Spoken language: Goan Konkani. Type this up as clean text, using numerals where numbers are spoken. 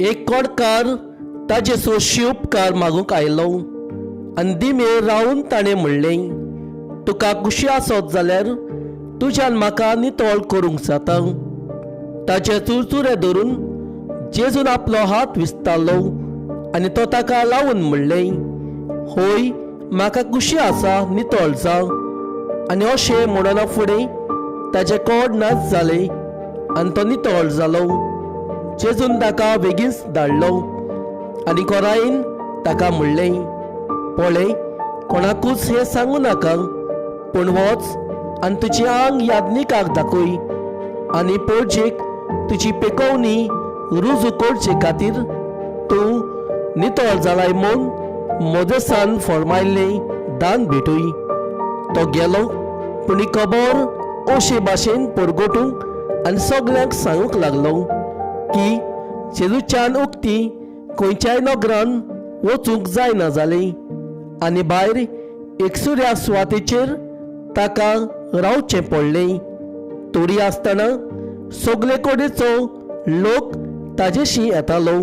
एक कोडकार ताजे सोशी उपकार मागूंक आयलो आनी दिमेर रावन ताणें म्हणलें, तुका खुशी आसत जाल्यार तुज्यान म्हाका नितळ करूंक जाता. ताचे चुरचुरे धरून जेजून आपलो हात विस्तारलो आनी तो ताका लावन म्हणलें, होय, म्हाका खुशी आसा, नितळ जा. आनी अशें म्हणना फुडें ताचें कोड नाच जालें आनी तो नितळ जालो. जेजून ताका बेगीनच धाडलो आनी कोरायेन ताका म्हणलें, पळय, कोणाकूच हें सांगू नाका, पूण वच आनी तुजें आंग याज्ञिकाक दाखय आनी पोळजेक तुजी पेकोवणी रुजू करचे खातीर तूं नितळ जालाय म्हूण मोदेसान फॉर्मायल्लें दान भेटूय. तो गेलो, पूण ही खबर अशे भाशेन परगटूंक आनी सगल्यांक सांगूंक लागलो की जेजूच्यान उक्ती खंयच्याय नगरान वचूंक जायना जालें आनी भायर एकसुऱ्या सुवातेचेर ताका रावचें पडलें. तरी आसतना सगले कडेचो लोक ताजेशी येतालो.